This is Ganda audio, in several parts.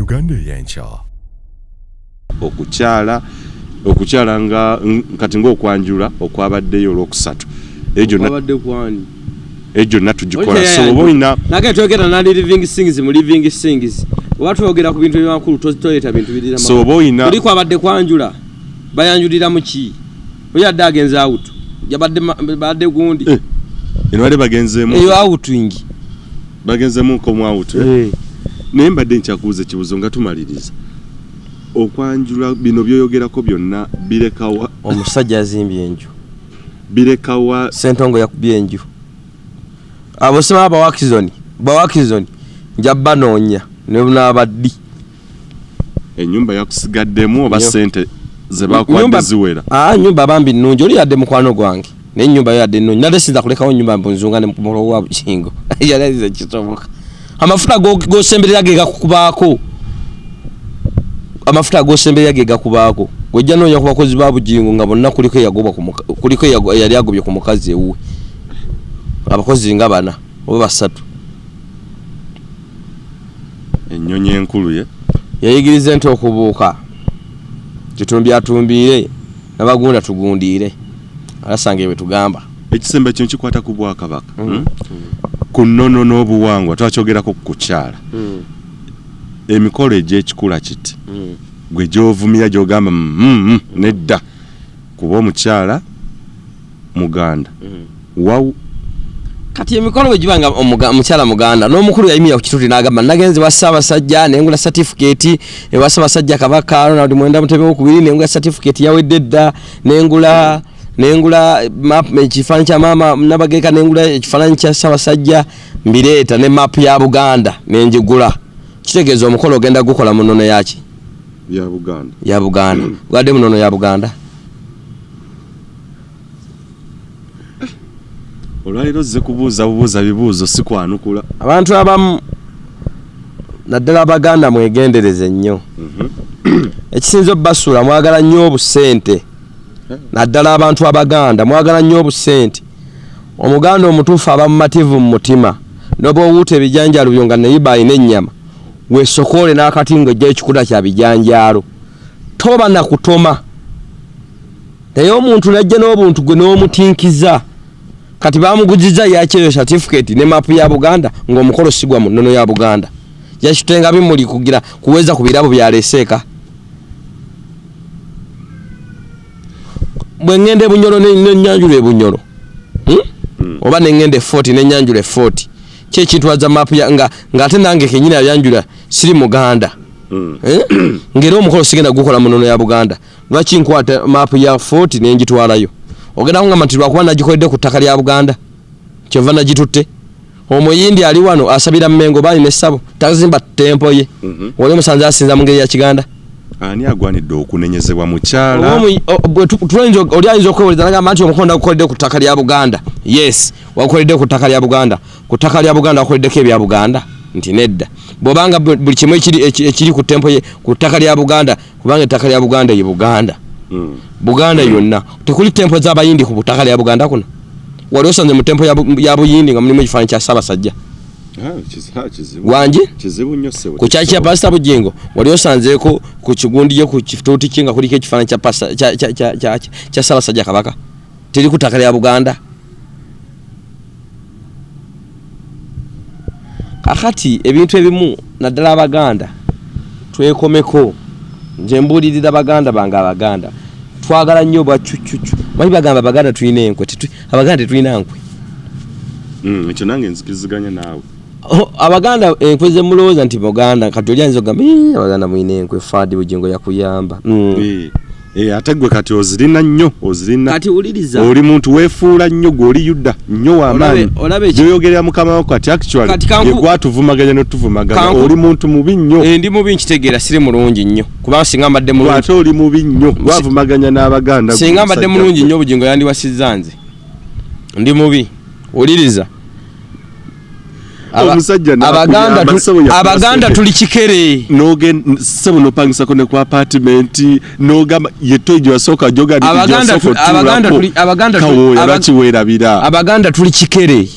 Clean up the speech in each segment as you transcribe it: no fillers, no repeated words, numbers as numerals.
Uganda ey'enkya. Okukyala okukyala nga kati ng'okwanjula okwabaddeyo olwokusatu eyo gyonna Kwabadde kwani? Eyo gyonna tugikola so oba olina Nage twogera na living things mu living things. Oba twogera ku bintu ebyamakulu toleeta bintu birira. So oba olina Kuli kwabadde kwanjula. Bayanjulira mu ki? Oyo adde agenze out. Yabadde badde gundi. Eno bali bagenzeemu. Eyo outing. Bagenzeemu ko mu out. Naye mbadde nkyakubuuza ekibuuzo nga tumaliriza. Okwanjula bino by'oyogerako byonna birekawa? Omusajja yazimbye enju. Birekawa? Ssentongo yakubye enju. Abo sima bawakizoni, bawakizoni nja banoonya ne bunaaba ddi. Ennyumba yakusigaddemu oba ssente ze bakuwadde ziwera? Ennyumba bambi nnungi, oli yadde mukwano gwange naye ennyumba yo yadde nnungi. Nadde siyinza kulekawo nnyumba mbu nzunga ne mulowo wa Bugingo. Yali ayinza kisoboka. Amafuta g'osemberera ge gakubaako. Amafuta g'osemberera ge gakubaako. Ojja noonya ku bakozi ba Bugingo nga bonna kuliko eyagobwa ku muka-, kuliko eyali agobye ku mukazi ewuwe. Abakozi nga bana oba basatu. Ennyonyi enkulu ye yayigiriza ente okubuuka. Kitumbi atumbiire n'abagunda tugundiire. Alasange bwe tugamba. Ekisemba kino kikwata ku Bwakabaka. Ku nnono n'obuwangwa twakyogerako ku kukyala. Emikolo egy'ekikula kiti. Gwe gy'ovumira gy'ogamba nedda kuba omukyala Muganda. Wawu. Kati emikolo bwe giba nga omukyala Muganda n'omukulu yayimirira ku kituuti n'agamba nagenze wa Ssaabasajja ne ngula certificate ewa Ssaabasajja Kabaka Ronald Mwenda Mutebi owokubiri ne ngula certificate yawedde dda ne ngula ne ngula map ekifaananyi kya maama Nabagereka ne ngula ekifaananyi kya Ssaabasajja mbireeta ne map ya Buganda ne ngigula. Kitegeeza omukolo ogenda gukola mu nnono ya ki? Ya Buganda. Ya Buganda. Gwadde mu nnono ya Buganda. Olwaleero ozze kubuuza bubuuza bibuuzo si kwanukula. Abantu abamu naddala Abaganda mwegendereze nnyo. Ekisinza obbasuula mwagala nnyo obusente. Naddala abantu Abaganda mwagala nnyo obusente. Omuganda omutuufu aba mumativu mu mutima. N'obwowuuta ebijanjaalo byo nga neyiba alina ennyama, weesokoole n'akati ng'ojjayo kikuta kya bijanjaalo. Toba na kutoma. Naye omuntu n'ajja n'obuntu gwe n'omutinkiza. Kati bamuguziza yakyeyo certificate ne map ya Buganda ng'omukolo sigwa mu nnono ya Buganda. Yakitenga bimuli kugira kuweza ku birabo byaleese eka. Bwe ŋŋenda e Bunyoro ne nnyanjula e Bunyoro. Oba ne ŋŋenda e Fort ne nnyanjula e Fort. Ki ekintwaza map ya ng'ate nange kennyini ayanjula siri Muganda. Ng'era omukolo sigenda gukola mu nnono ya Buganda. Lwaki nkwata map ya Fort ne ngitwalayo? Ogenda kungamba nti lwakuba nagikoledde ku ttaka lya Buganda kyeva nagitutte. Omuyindi ali wano asabira Mmengo baali n'essabo tazimba tempo ye. Wali omusanze asinza mu ngeri ya Kiganda. Ani agwanidde okunenyezebwa mukyala? Oli ayinza okwewuliriza n'agamba nti omukolo nagukoledde ku ttaka lya Buganda. Yes, wagukoledde ku ttaka lya Buganda. Ku ttaka lya Buganda wakoleddeko ebya Buganda? Nti nedda. Bw'obanga buli kimu ekiri ku tempo ye ku ttaka lya Buganda, kubanga ettaka lya Buganda ye Buganda. Buganda yonna. Tekuli tempo z'Abayindi ku ttaka lya Buganda kuno. Wali osanze mu tempo ya Buyindi nga mulimu ekifaananyi kya Ssaabasajja? Wangi? Kizibu nnyo ssebo. Ku kyaki kya Pasita Bugingo wali osanzeeko ku kigundi ye ku kituuti kye nga kuliko ekifaananyi kya Pasita, kya, kya, kya, kya, kya Ssaabasajja Kabaka? Teri ku ttaka lya Buganda. Kakati ebintu ebimu naddala Abaganda twekomeko. Nze mbuulirira baganda bange Abaganda twagala nnyo obwa cucucu. Manyi bagamba Abaganda tulina enkwe, Abaganda tetulina nkwe. Ekyo nange nzikiriziganya naawe. Oh, Abaganda enkwe ze mulowooza nti Buganda, kati oli ayinza okugamba, Ii, Abaganda mulina enkwe, Fadi Bugingo yakuyamba. Ate gwe kati ozirina nnyo, ozirina. Kati wuliriza. Oli muntu weefuula nnyo, gwe oli Yuda nnyo wa maanyi. Olabe eki- Gy'oyogerera mukama wo kati actually, Kati kanku- ye gwatuvumaganya n'otuvumaganya. Oli muntu mubi nnyo. Ndi mubi nkitegeera, siri mulungi nnyo. Kubanga singa mbadde mulungi. Ate oli mubi nnyo, gwavumaganya n'Abaganda. Singa mbadde mulungi nnyo, Bugingo yandiwasizza nze. Ndi mubi. Wuliriza. Omusajja n'akuyamba, ssebo yakuwa Abaganda ssente. tuli kikere. Ssebo n'opangisako ne ku apartment, n'ogamba ye toyi gye wasooka gy'ogamba nti gye wasooka otuulako. Kawooya lwaki weerabira? Abaganda tuli kikere.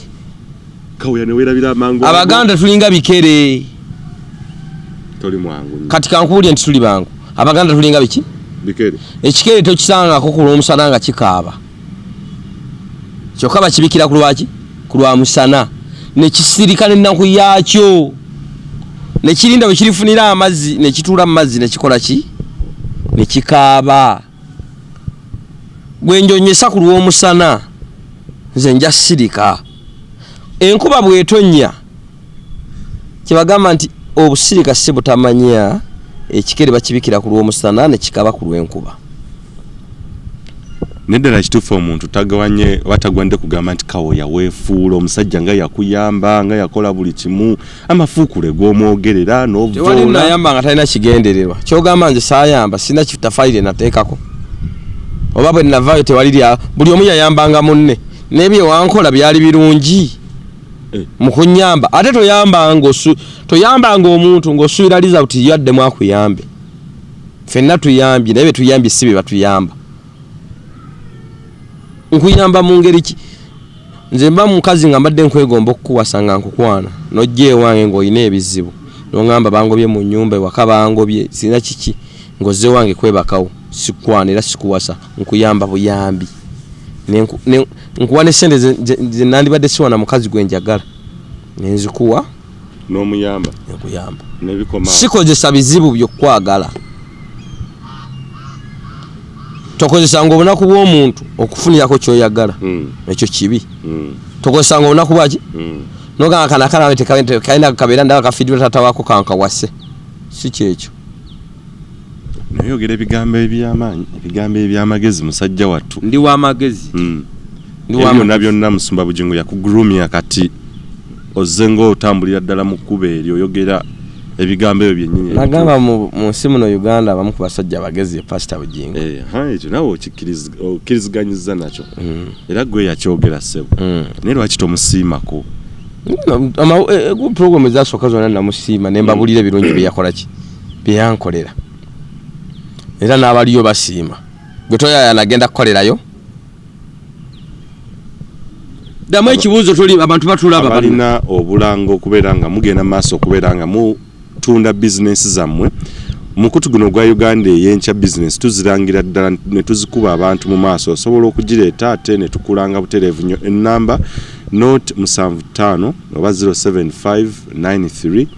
Kawooya ne weerabira amangu ago. Abaganda tulinga bikere. Toli mwangu nnyo. Kati kankubuulire nti tuli bangu. Abaganda tulinga biki? Bikere. Ekikere tokisangako ku lw'omusana nga kikaaba. Kyokka bakibikira ku lwaki? Ku lwa musana. Ne kisirika n'ennaku yaakyo. Ne kirinda bwe kirifunira amazzi, ne kituula mu mazzi ne kikola ki? Ne kikaaba. Gwe njonyesa ku lw'omusana, nze nja sirika. Enkuba bw'etonnya, kye bagamba nti obusirika si butamanya, ekikere bakibikira ku lw'omusana ne kikaba ku lw'enkuba. Neddala kituufu omuntu tagawanye oba tagwanidde kugamba nti Kawooya weefuula omusajja nga yakuyamba nga yakola buli kimu amafuukule g'omwogerera Tewali n'ovvoola. nayamba nga talina kigendererwa. Ky'ogamba nze saayamba sirina kitafaali lye nateekako oba bwe navaayo tewali lya buli omu yayambanga munne naye bye wankola byali birungi Eh. mu kunnyamba ate toyambanga omuntu ng'osuubira result yo addemu akuyambe. Ffenna tuyambye naye bye tuyambye si bye batuyamba. Nkuyamba mu ngeri ki? Nze mba mukazi nga mbadde nkwegomba okukuwasa nga nkukwana n'ojja ewange ng'olina ebizibu n'oŋŋamba bangobye mu nnyumba ewaka bangobye sirina kiki ng'ozze wange kwebakawo sikukwana era sikuwasa nkuyamba buyambi nkuwa ne ssente ze nandibadde siwa na mukazi gwe njagala ne nzikuwa n'omuyamba nkuyamba n'ebikoma. Sikozesa bizibu byo kwagala. Tokozesanga obunaku bw'omuntu okufunirako ky'oyagala. Ekyo kibi. Tokozesanga obunaku bwaki? Nogamba kana akalabe tekalina kabeera ndaba kafiiriddwa taata waako kankawase. Si kyekyo. Naye oyogera ebigambo eby'amaanyi, ebigambo eby'amagezi musajja wattu. Ndi w'amagezi. Ndi Ebyo w'amagezi. byonna byonna Musumba Bugingo yakugrumya kati ozze ng'otambulira ddala mu kkubo eryo oyogera ebigambo ebyo byennyini. Nagamba mu nsi muno Uganda abamu ku basajja abagezi ye Pastor Bugingo. Ekyo naawe okkiriziganyizza nakyo. Era gwe yakyogera ssebo. Naye lwaki tomusiimako? Program ezasooka zonna namusiima ne mbabuulira ebirungi bye yakola ki? Bye yankolera. Era n'abaliyo basiima. Gwe toyayana agenda kukolerayo? Ddamu ekibuuzo tuli abantu batulaba bano. Abalina obulango okubeera nga mugenda maaso okubeera nga mutunda bizinensi zammwe. Omukutu guno ogwa Uganda ey'enkya bizinensi tuzirangira ddala ne tuzikuba abantu mu maaso. Osobola okugireeta ate ne tukulanga butereevu nnyo. Ennamba not musanvu ttaano oba zero seven five nine three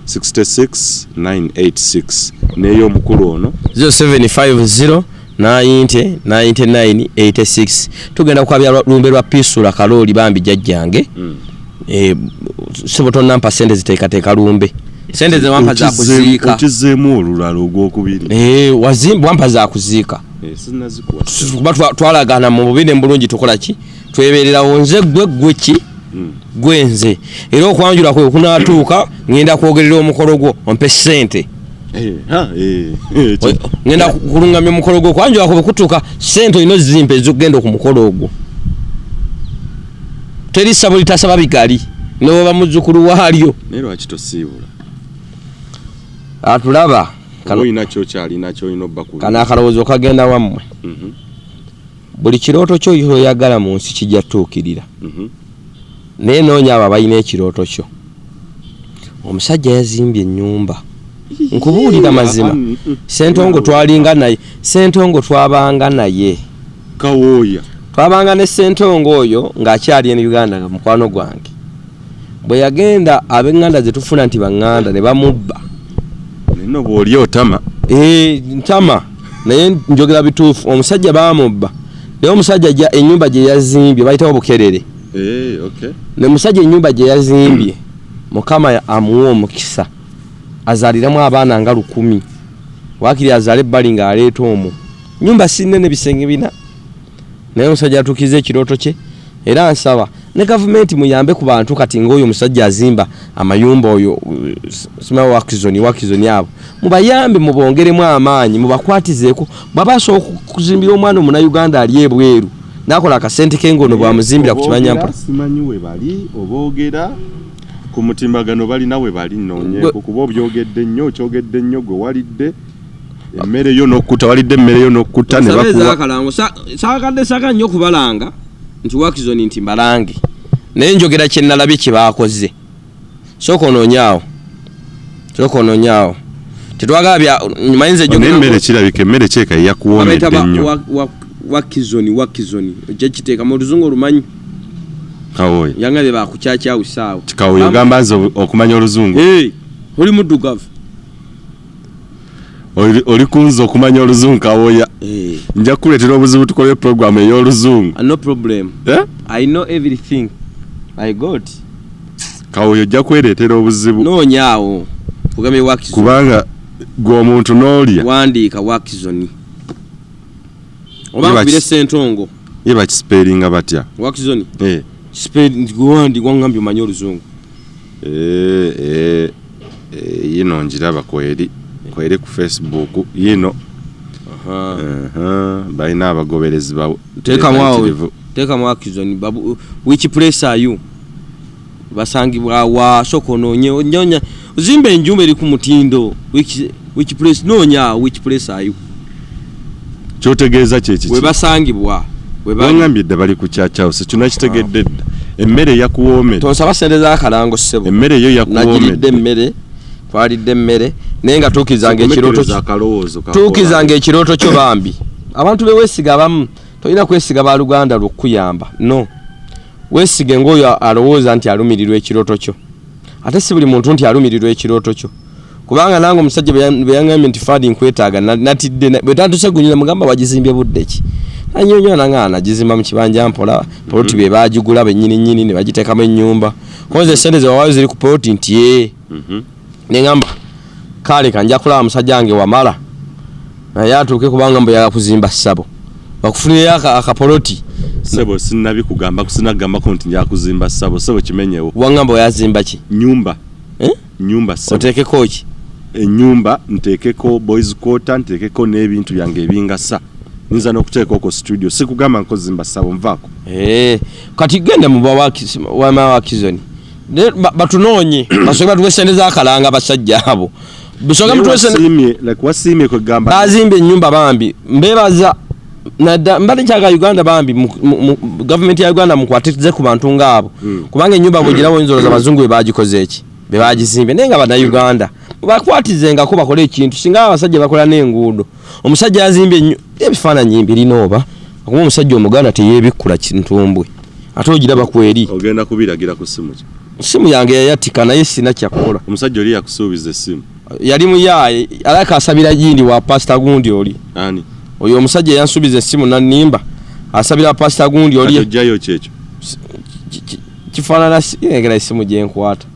sixty six nine eight six n'ey'omukulu ono zero seven five zero ninety ninety nine eighty six. Tugenda kukwabya lumbe lwa Pisula Kalooli bambi jjajjange. Ssebo tonnampa ssente ziteekateeka lumbe. Ssente ze wampa za kuziika. Okizzeemu olulala ogwokubiri. Wampa za kuziika. Sinnazikuwa. Kuba twalagaana mu bubi ne mu bulungi tukola ki? Twebeererawo nze ggwe ggwe ki? Ggwe nze. Era okwanjula kwe kunaatuuka ngenda kwogerera omukolo gwo ompe ssente. Ngenda kulungamya omukolo gwo okwanjula kwe kutuuka ssente olina ozimpa ez'okugenda ku mukolo ogwo. Teri ssabo litasaba bigali ne bw'oba muzzukulu waalyo. Naye lwaki tosiibula? Atulaba. Oba olina ky'okyalina ky'olina obbakuba. Kano akalowoozo kagenda wammwe. Buli kirooto kyo ky'oyagala mu nsi kijja kutuukirira. Naye noonya abo abalina ekirooto kyo. Omusajja yazimbye ennyumba. Nkubuulira mazima. Ssentongo twalinga naye. Ssentongo twabanga naye. Kawooya. Twabanga ne Ssentongo oyo ng'akyali e Uganda nga mukwano gwange. Bwe yagenda ab'eŋŋanda ze tufuna nti baŋŋanda ne bamubba. Nno bw'oli otama. Ntama naye njogera bituufu. Omusajja baamubba. Naye omusajja ennyumba gye yazimbye bayitawo Bukerere. Ne musajja ennyumba gye yazimbye Mukama amuwa omukisa azaaliramu abaana nga 1000. Waakiri azaale ebbali ng'aleeta omwo. Nnyumba si nnene bisenge 4. Naye omusajja atuukiriza ekirooto kye. Era nsaba ne gavumenti muyambe ku bantu kati ng'oyo omusajja azimba amayumba oyo simanyi Wakizoni abo mubayambe mubongeremu amaanyi mubakwatizeeko bw'aba asobola okuzimbira omwana omunnayuganda ali ebweru n'akola akasente ke ng'ono bw'amuzimbira ku kimanyampola. Simanyi we bali oboogera ku mutimbagano balina we bali nnoonyeeko kuba obyogedde nnyo okyogedde nnyo gwe walidde emmere yo n'okkuta walidde emmere yo n'okkuta ne bakuwa. Saagadde saagala nnyo okubalanga nti Wakizoni nti mbalange naye njogera kye nalabye kye baakoze. Sooka onoonyaawo. Sooka onoonyaawo. Tetwagala bya mayinza. Naye emmere kirabika emmere kyeka yakuwoomedde nnyo. Wakizoni, wakizoni ojja kiteeka mu luzungu olumanyi. Kawoya. Yangambye bakucyakyawusaawo. Kawoya ogamba nze okumanya oluzungu? Oli muddugavu. Oli kunze okumanya oluzungu, Kawoya? Nja kukuleetera obuzibu tukole programu ey'oluzungu. No problem. Eh? I know everything I got. Kawoya, ojja kwereetera obuzibu. Noonyaawo kugambye wakizoni. Kubanga gwe omuntu n'olya. Wandiika wakizoni oba Ye nkubire Sentongo. Ye bakisipeeringa batya? Wakizoni. Eh. Wandi wangambye omanye oluzungu. Eh, yino njiraba kweri ku Facebook yino. Aha, balina abagoberezi bawe. Teekamu awo. Bayitirivu. Teekamu wakizoni babu, which place are you, basangibwa wa? Sooka onoonye, nyonya ozimba enjumba eri ku mutindo. Which place, noonya which place are you. Kyotegeeza kyekiki? We basangibwa, we bali. Wangambye dda bali ku Church House, kino kitegedde dda. Emmere yakuwoomedde. Tonsaba sente z'akalango, ssebo. Emmere yo Nagiridde. yakuwoomedde. Emmere, twalidde emmere, naye nga tuukizanga ekirooto. Komekkereza akalowoozo kakola. Tuukizanga ekirooto kyo bambi. Abantu beweesiga abamu, tolina kwesiga baluganda lwokuyamba, no weesige ngaoyo alowooza nti alumirirwa ekirooto kyo. Ate si buli muntu nti alumirirwa ekirooto kyo, kubanga nange omusajja bwe yaŋŋambye nti Fadi nkwetaaga, natidde bwe tantuse gunyira mugamba wagizimbye budde ki? Nanyonyola nanga nagizimba mu kibanja mpola, poloti bye bagigula bennyini nnyini ne bagiteekamu ennyumba, konze sente zewawaayo ziri ku poloti nti ee. Neŋŋamba kale kanja kulaba musajja wange wamala naye atuuke, kubanga mbu yagala kuzimba ssabo, bakufunireyo akapoloti. Sebo, sinnabikugamba, sinagambako nti njakuzimba ssabo. Sebo, kimenyewo. Waŋŋamba oyazimba ki? Nyumba. Eh? Nyumba, sebo. Oteekeko ki? Ennyumba nteekeko boys quarter, nteekeko n'ebintu byange ebingasa, nyinza n'okuteeka okwo studio. Sikugamba nkozimba ssabo, nvaako. Eh, kati genda mu wamawakizoni batunoonye, basooke batuwe sente z'akalanga. Abasajja abo busooke Naye mutuwe sente. wasiimye, like wasiimye kwegamba. Bazimbye ennyumba bambi, mbebaza nadda mbadde nkyagala Uganda bambi gavumenti ya Uganda mukwatirize ku bantu ngaabo, kubanga ennyumba bwegirawo oyinza olowooza abazungu bwe bagikoze eki, be bagizimbye, naye nga bannayuganda bakwatizengako bakole ekintu. Singa abasajja bakola n'enguudo, omusajja azimbye ebifaananyi mbirina oba okuba omusajja omuganda teyeebikkula kintumbwe, ate ogiraba kweri. Ogenda kubiragira ku ssimu ki? Simu yange yayatika, naye sina kyakukola. Omusajja oli yakusuubiza essimu? Yali muyaaye, alaka asabira gindi wa pasita gundi oli. Ani? Oyo omusajja yansuubiza essimu nanimba, asabira pasita gundi kati oli. Ojjayo kyekyo. Kifaanana engera essimu gyenkwata.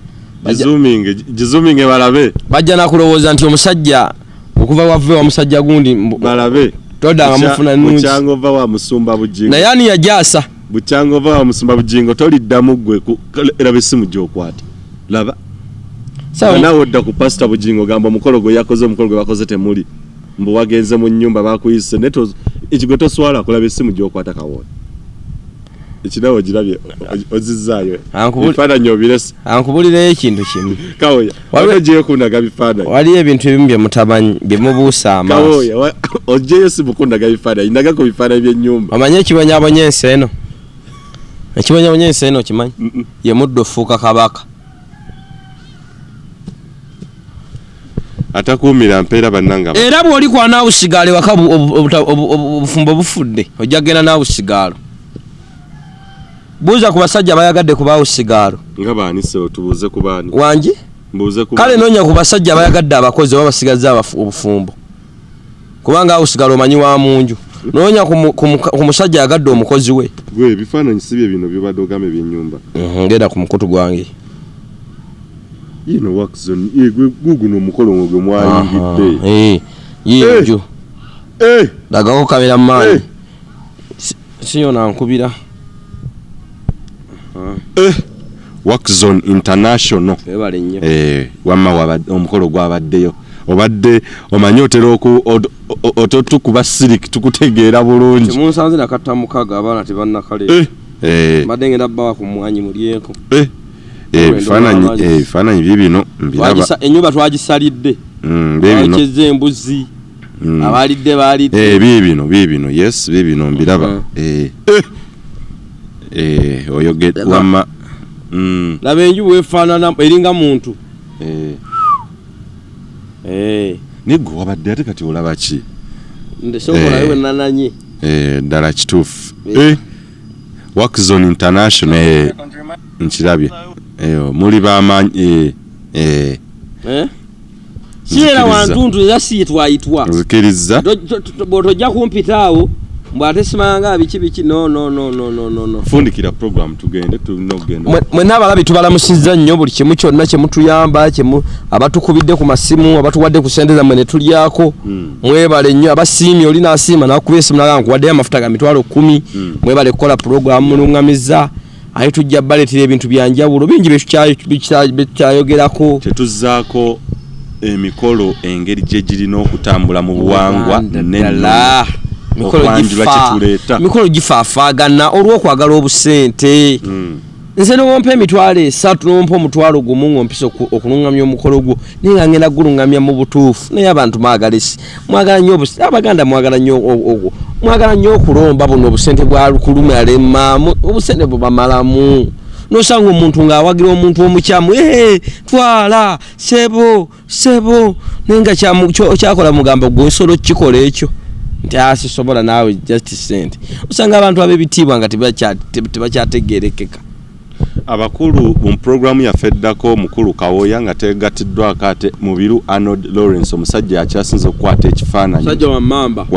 Gizuminge balabe. Bajja nakulowooza nti omusajja okuva wave wa musajja gundi balabe. Toddanga mufuna nnungi. Bukyanga ova wa musumba Bujingo. Naye ani yajaasa? Bukyanga ova wa musumba Bujingo, toliddamu gwe laba essimu gy'okwata, laba. Sawa- Nga naawe odda ku pasita Bujingo, gamba omukolo gwe yakoze, omukolo gwe bakoze temuli, mbu wagenze mu nnyumba bakuyise naye ekigwe toswala kulaba essimu gy'okwata. Kawoona ekinawe ogirabye, ozizzaayo. Ebifaananyi obirese. Ankubulireyo ekintu kimu. Kawoya, waliwo kundaga bifaananyi. Waliyo ebintu ebimu byemutamanyi, byemubuusa amaaso. Kawoya, ojjeyo simu kundaga bifaananyi, ndagako bifaananyi by'ennyumba. Omanye ekibonyabonya ensi eno, ekibonyabonya ensi eno okimanyi? Ye muddo ofuuka kabaka. Atakuumira mpeera bannanga. Era bw'oli kwa naawusigaalo ewaka, obufumbo bufudde, ojja kgenda naawusigaalo. Buuza ku basajja bayagadde ku baawusigaalo. Nga baani ssebo? Tubuuze ku baani? Wangi? Mbuuze ku Kale. baani? Noonya ku basajja abayagadde abakozi oba basigaze obufumbo, kubanga awusigala omanyi wa munju. Noonya ku musajja ayagadde omukozi we. Gwe ebifaananyi si bye bino byobadde ogamba ebyennyumba? Ngenda ku mukutu gwange. Yino Workzone, gwe guguno omukolo gwe mwayingidde. Eh, yiyo nju. Eh! Lagako kamera maani. Eh! Siyo nankubira. Workzone International. Webale nnyo. Eh, wamma omukolo gwabaddeyo, obadde omanyi otera ototukuba sirik, tukutegeera bulungi. Temunsanze nakatta mukaga, abaana tebannakale. Eh, eh, Mbadde ngenda bbawa ku mwanyi mulyeko. eh, eh, ebifaananyi Amazzi. eh, ebifaananyi bibino mbiraba. Ennyumba twagisalidde. Bibino. Twakyezza embuzi. Abalidde balidde. Eh, biibino biibino, yes, biibino mbiraba. Eh, eh, eh, oyoge wamma. Laba enju bwefaanana, eringa muntu. Eh, Eh, Naye gwe wabadde ate kati olaba ki? Ndesokolayo Eh. bwe nananye. Eh, ddala kituufu. Eh. Eh, Workzone International, nkirabye. Muli bamaanyi, Eh? Si era Nzikiriza. wantuntu era si ye twayitwa. Nzikiriza. Bw'otojja kumpita awo mbw ate simanga biki biki, no no no no no no no. Fundikira program tugende, tulina okugenda. Mwenna abalabi tubalamusizza nnyo buli kimu kyonna kyemutuyamba, kyemu abatukubidde ku masimu, abatuwadde ku sente zammwe ne tulyako. Mwebale nnyo. Abasiimye, oli n'asiima n'akuba esimu n'agamba nkuwaddeyo amafuta ga 100,000. Mwebale kukola pulogulaamu, mulungamizza, ate tujja baleetera ebintu bya njawulo bingi bye tukyayogerako. Tetuzzaako emikolo engeri gye girina okutambula mu buwangwa Uganda n'ennono. ddala. Mikolo Okwanjula kyetuleeta. Mikolo gifaafaagana olw'okwagala obusente. Nze nowompa 30,000, nowompa 10,000 ng'ompisa okulungamya omukolo gwo, naye nga ngenda gulungamya mu butuufu. Naye abantu mwagala esi, mwagala nnyo Abaganda mwagala nnyo mwagala nnyo okulomba buno obusente bwa lukulumalema, obusente bubamalamu. Nosanga omuntu ng'awagira omuntu omukyamu, ee, twala sebo sebo, naye nga kyakola mugamba gwe osobola okukikola ekyo nti asisobola naawe just sente. Osanga abantu ab'ebitiibwa nga tebakyategerekeka. Abakulu mu pulogulaamu yaffe eddako, omukulu Kawoya nga tegatiddwako ate Mubiru Arnold Lawrence, omusajja akyasinze okukwata ekifaananyi. Musajja wa Mamba.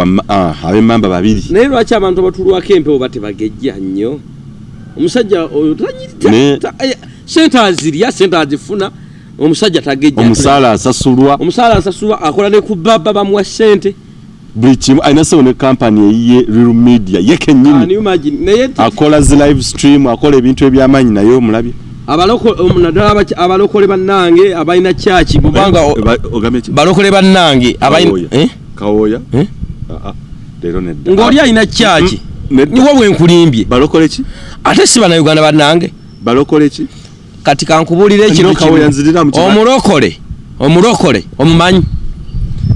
Ab'emmamba babiri. Naye lwaki abantu abatulwako empewo batebagejja nnyo? Omusajja oyo sente azirya, sente azifuna, omusajja tagejja. Omusaala asasulwa. Omusaala asasulwa, akola ne ku baba bamuwa sente. Buli kimu alina sebo, ne kampani eyiye Real Media ye Can kennyini. you imagine? Naye Akola zi live stream, akola ebintu ebyamaanyi, naye omulabye. Naddala abalokole bannange abalina kyaki bubanga Ogambye ki? Balokole bannange abalina Kawooya. Eh? Kawooya. Eh? Ah, ah, leero nedda. Ng'oli alina kyaki. Nedda. Niwo bwenkulimbye. Balokole ki? Ate si bannayuganda bannange. Balokole ki? Kati kankubuulira ekintu No, Kawooya, kimu. nzirira mu Omulokole omumanyi?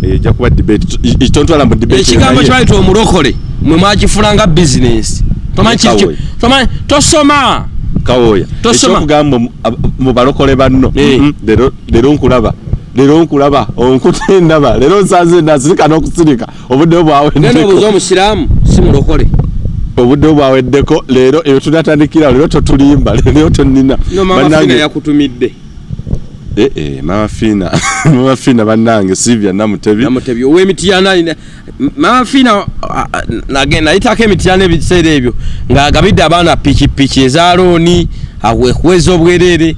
Ejja kuba debate, tontwala mu debate. Ekigambo Naye- kyebayita omulokole mwe mwakifula nga bizinesi. Tomanyi Kawooya. tomanyi tosoma. Kawooya. Tosoma. Ekyokugamba mu balokole banno. Eh. Leero nkulaba, leero nkulaba onkute ndaba, leero nsanze nasirika n'okusirika, obudde Genda obuuze bwaweddeko. omusiraamu si mulokole. Obudde bwaweddeko leero, ebyo tunatandikira leero, totulimba leero, tonina. No Mama Bannange- Fina yakutumidde. Eh, eh, Mama Fina, Mama Fina bannange, Silvia Namutebi. Namutebi ow'Emityana Mama Fina nayitako Emityana ebiseera ebyo ng'agabidde abaana pikipiki eza looni akuweza obwereere.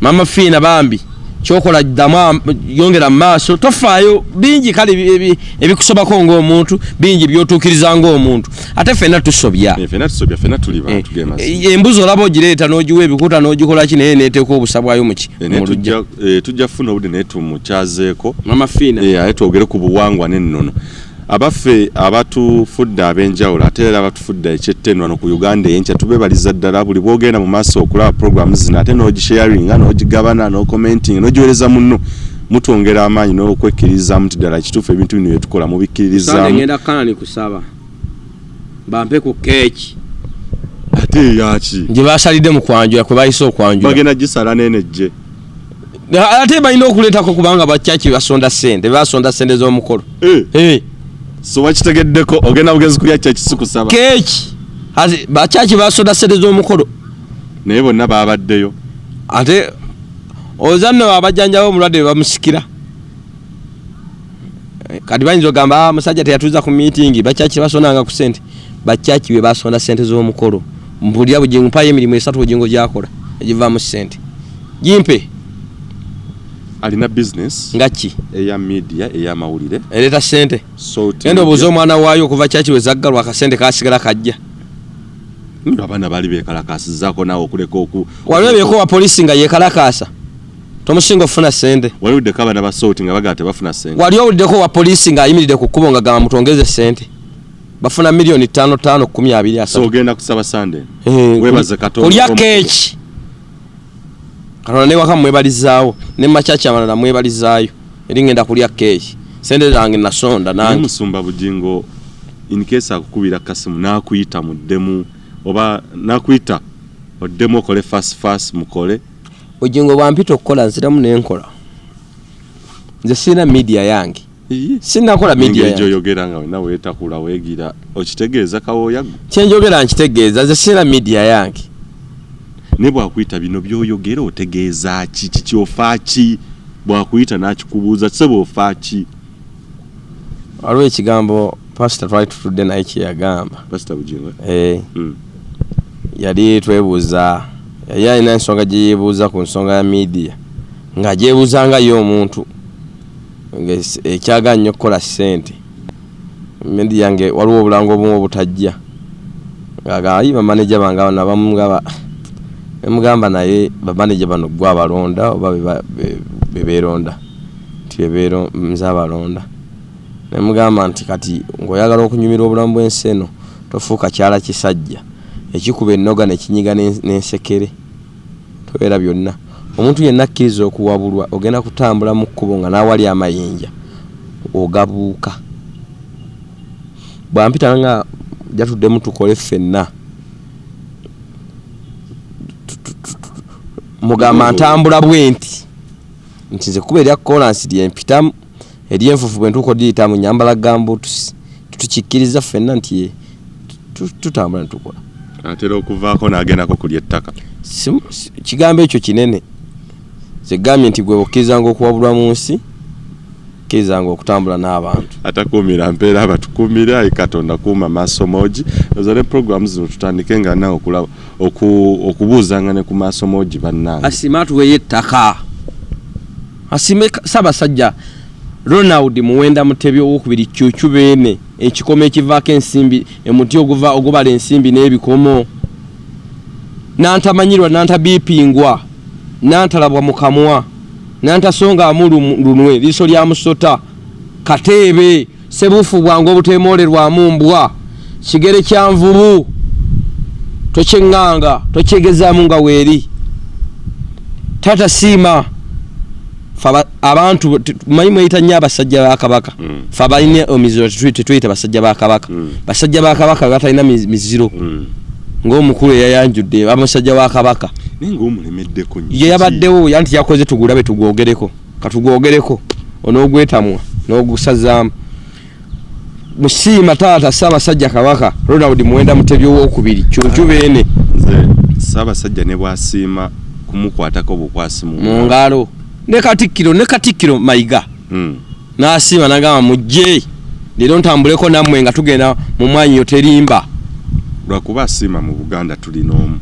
Mama Fina bambi, kyokola ddamu yongera mu maaso, tofaayo bingi kale ebikusobako ng'omuntu, bingi byotuukiriza ng'omuntu, ate ffenna tusobya. Eh, ffenna tusobya, ffenna tuli bantu, ge mazima. Embuzi olaba ogireeta n'ogiwa ebikuta n'ogikola ki, naye neeteeka obusa bwayo muki Eh, naye mu luggya. tujja kufuna obudde naye tumukyazeeko. Mama Fina. Eh, ate twogere ku buwangwa n'ennono. Abaffe abatufudde ab'enjawulo, ate era abatufudde ekyettendo wano ku Uganda Eyenkya, tubebaliza ddala. Buli bwogenda mu maaso okulaba programu zino, ate n'ogisharinga, n'ogigabana, n'okommentinga, n'ogiwereza munno, mutwongera amaanyi n'okwekkiririzaamu nti ddala kituufu ebintu bino byetukola Sande mubikkiririzaamu. ngenda Kanani kusaba bampe ku keeki. Ate eyaki? Gye basalidde mu kwanjula, kwe bayise okwanjula. Bagenda gisala n'enejje. Ate balina okuleetako kubanga bakyaki basonda sente, basonda sente z'omukolo. Eh, Eh, so wakitegeddeko, ogenda bugenzi kulya kyeki, si kusaba. Keeki. Ate bakyaki basonda sente z'omukolo. Naye bonna babaddeyo. Ate oza nno abajjanjaba omulwadde be bamusikira. Eh, kati bayinza ogamba, "Ah, musajja teyatuuza ku miitingi." Bakyaki basondanga ku sente, bakyaki be basonda sente z'omukolo. Mpulira Bugingo, mpayo emirimu esatu Bugingo gyakola egivaamu sente, gimpe. Alina business. Nga ki? Eya media, ey'amawulire. Ereeta sente? Salt Genda obuuze Media. omwana waayo, okuva kyaki bwe zaggalwa akasente kasigala kajja. Abaana baali bekalakasizaako naawe okuleka oku Waliwo ebyeko wa polisi nga yekalakaasa tomusinga okufuna sente. Waliwuddeko abaana ba Salt nga bagala tebafuna sente? Wali owuliddeko wa polisi ng'ayimiridde ku kkubo nga gamba mutongeze sente? Bafuna 5 million 5, 10, 20, So 30. ogenda kusaba Sande? Eh, Weebaze Katonda kulya olw'omukolo. keeki. Katonda newaka mwebalizaawo, ne makyaki amalala mwebalizaayo, eri ngenda kulya keeki, sente zange nasonda Naye nange. Musumba Bugingo, in case akukubira kasimu n'akuyita muddemu, oba n'akuyita oddemu okole fast fast mukole. Bugingo bwampita okukola, nziramu nenkola. Nze sirina media yange. Sinnakola media Engeri yange. Gyoyogera nga wena weetakula weegira, okitegeeza kawooya gwe? Kyenjogera nkitegeeza, nze sirina media yange. Ne bwakuyita, bino byoyogera otegeeza ki? Kiki, ofa ki? Bwakuyita n'akikubuuza, sebo ofa ki? Waliwo ekigambo pasita twali tutudde naye kyeyagamba. Pasita Bugingo? Eh. Yali twebuuza, yali alina ensonga gye yeebuuza ku nsonga ya media, nga gyebuuza nga ye omuntu ekyagala nnyo okukola ssente media, nge waliwo obulango obumu obutajja, ng'agamba, "Ayi, bamaneja bange bano abamu nga nemugamba, naye bamaneja bano gwe abalonda oba be beeronda?" Nti nze abalonda. Nemugamba nti kati ng'oyagala okunyumirwa obulamu bw'ensi eno, tofuuka kyala kisajja ekikuba ennoga nekinyiga n'ensekere, tobeera byonna. Omuntu yenna akkiriza okuwabulwa, ogenda kutambula mu kkubo nga n'awali amayinja ogabuuka. Bwampita nga jatuddemu tukole ffenna, mugamba ntambula bwe nti nti nze kuba erya kolansi lyempitamu, eryenfufu bwe ntuuka odiyitamu nyambala gumboots. Tukikkiriza ffenna nti ye, tutambula netukola. Atera okuvaako n'agendako kulya ettaka. Kigambo ekyo kinene. Zegambye nti gwe okkirizanga okuwabulwa mu nsi, kkirizanga okutambula n'abantu. Atakuumira mpeera abatukuumire. Ayi Katonda, kuuma Maaso Moogi. Oza ne programu zino tutandike nga nawe okulaba okubuuzanga ne ku Maaso Moogi, bannange. Asiime atuweeyo ettaka, asiime Ssaabasajja Ronald Muwenda Mutebi owokubiri Kyukyu Beene, ekikomo ekivaako ensimbi, emuti oguva ogubala ensimbi n'ebikomo, nantamanyirwa, nantabiipingwa, nantalabwa mu kamwa, nantasongamu lunwe liiso lya musota, kateebe sebuufu bwange obuteemoolerwamu mbwa, kigere kya nvubu, tokyeŋŋanga, tokyegezaamu nga weeri. Taata siima. Fe abantu manyi mweyita nnyo abasajja ba Kabaka. Fe abalina emiziro tetweyita basajja ba Kabaka. Basajja ba Kabaka batalina miziro. Ng'omukulu eyayanjudde amusajja wa Kabaka. Naye ng'omulemeddeko nnyo. Ye yabaddewo anti yakoze, tugulabe, tugwogereko, katugwogereko, onoogwetamwa n'ogusazaamu. Musiima taata Ssaabasajja Kabaka Ronald Muwenda Mutebi owokubiri Kyukyu Beene. Nze Ssaabasajja ne bwasiima kumukwatako bukwasi mu mu ngalo, ne Katikkiro Mayiga n'asiima n'agamba, "Mujje leero ntambuleko nammwe nga tugenda mu mwanyiyo terimba." Lwakuba asiima mu Buganda tulina omu.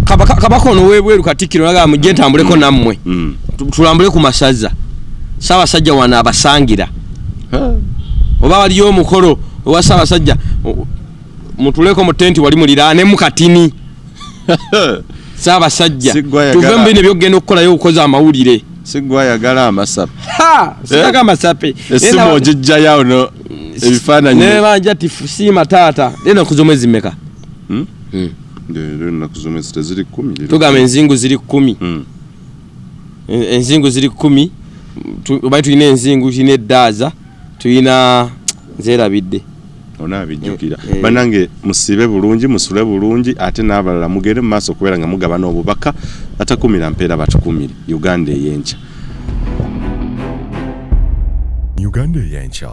Kabaka ono w'ebweru, Katikkiro n'agamba, "Mujje ntambuleko nammwe, tulambule ku masaza." Ssaabasajja wano abasangira oba waliyo omukolo owa Ssaabasajja, mutuleko mu tenti wali muliraanemu katini Ssaabasajja. Siggwa tuve mu bino ebyokugenda okukolayo okukoza amawulire. Sigwa ayagala amasape. Siraga amasape. Esimu ogijjayo no ebifaananyi. Nebanja ti siima taata, leero ennaku z'omwezi mmeka? Hmm? Leero ennaku z'omwezi teziri 10 leero. Tugamba enzingu ziri 10. Enzingu ziri 10. Omanyi tulina enzingu, tulina eddaaza, tulina, nzeerabidde. Onaabijjukira. Eh, eh. Bannange, musiibe bulungi, musule bulungi, ate n'abalala mugende mu maaso okubeera nga mugabana obubaka. Atakumira mpeera batukumire. Uganda ey'enkya. Uganda Ey'enkya.